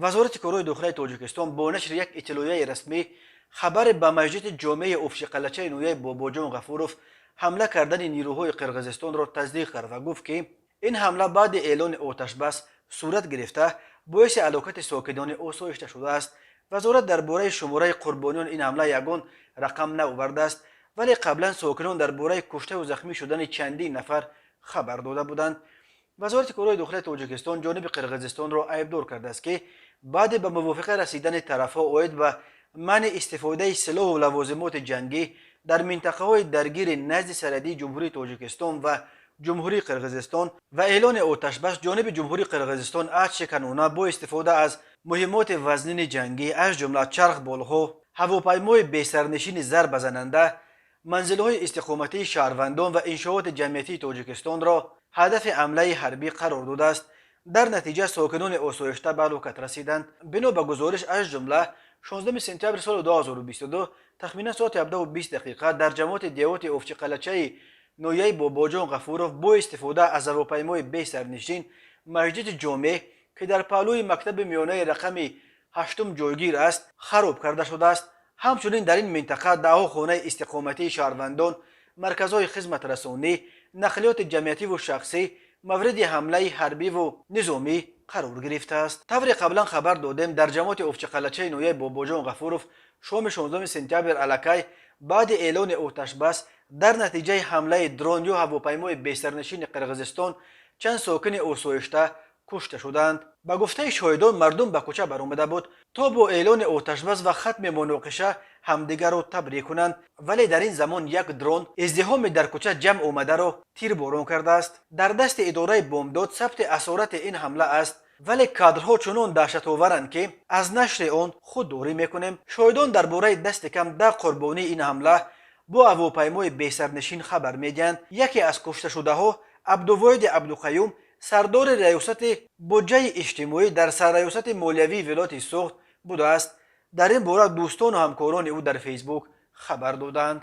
Вазорати корҳои дохилаи Тоҷикистон бо нашри як иттилоияи расмӣ хабари ба масҷиди ҷомеи Овчиқалачаи ноҳияи Бобоҷон Ғафуров ҳамла кардани нирӯҳои Қирғизистонро тасдиқ кард ва гуфт, ки ин ҳамла баъди эълони оташбас сурат гирифта, боиси ҳалокати сокинони осоишта шудааст. Вазорат дар бораи шумораи қурбониён ин ҳамла ягон рақам наовардааст, вале қаблан сокинон дар бораи куштаву захмӣ шудани чандин нафар хабар дода буданд. Вазорати корҳои дохилаи Тоҷикистон ҷониби Қирғизистонро айбдор кардааст, ки баъди ба мувофиқа расидани тарафҳо оид ба манъи истифодаи силоҳу лавозимоти ҷангӣ дар минтақаҳои даргири назди сарҳадии Ҷумҳурии Тоҷикистон ва Ҷумҳурии Қирғизистон ва эълони оташбас, ҷониби Ҷумҳурии Қирғизистон аҳдшиканона бо истифода аз муҳиммоти вазнини ҷангӣ, аз ҷумла чархболҳо, ҳавопаймои бесарнишини зарбазананда, манзилҳои истиқоматии шаҳрвандон ва иншооти ҷамъиятии Тоҷикистонро ҳадафи ҳамлаи ҳарбӣ қарор додааст. Дар натиҷа сокинони осоишта ба ҳалокат расиданд. Бино ба гузориш, аз ҷумла 16 сентябри соли 2022 тахминан соати 17:20 дақиқа дар ҷамоати деҳоти Овчиқалачаи ноҳияи Бобоҷон Ғафуров бо истифода аз ҳавопаймои бесарнишин масҷиди ҷомеъ, ки дар паҳлӯи мактаби миёнаи рақами ҳаштум ҷойгир аст, хароб карда шудааст. Ҳамчунин дар ин минтақа даҳҳо хонаи истиқоматии шаҳрвандон, марказҳои хизматрасонӣ, нақлиёти ҷамъиятиву шахсӣ мавриди ҳамлаи ҳарбиву низомӣ қарор гирифтааст. Тавре қаблан хабар додем, дар ҷамоати Овчиқалачаи ноҳияи Бобоҷон Ғафуров шоми 16 сентябр аллакай баъди эълони оташбас дар натиҷаи ҳамлаи дрон ё ҳавопаймои бесарнишини Қирғизистон чанд сокини осоишта кушта шуданд. Ба гуфтаи шоҳидон, мардум ба кӯча баромада буд, то бо эълони оташбас ва хатми муноқиша ҳамдигарро табрик кунанд, вале дар ин замон як дрон издиҳоми дар кӯча ҷамъ омадаро тирборон кардааст. Дар дасти идораи Бомдод сабти асорати ин ҳамла аст, вале кадрҳо чунон даҳшатоваранд, ки аз нашри он худдорӣ мекунем. Шоҳидон дар бораи дасти кам 10 қурбонии ин ҳамла бо ҳавопаймои бесарнишин хабар медиҳанд. Яке аз кушташудаҳо Абдувоҳиди Абдуқаюм, сардори раёсати буҷаи иҷтимоӣ дар сарраёсати молиявии вилояти Суғд будааст. Дар ин бора дӯстону ҳамкорони ӯ дар Фейсбук хабар доданд.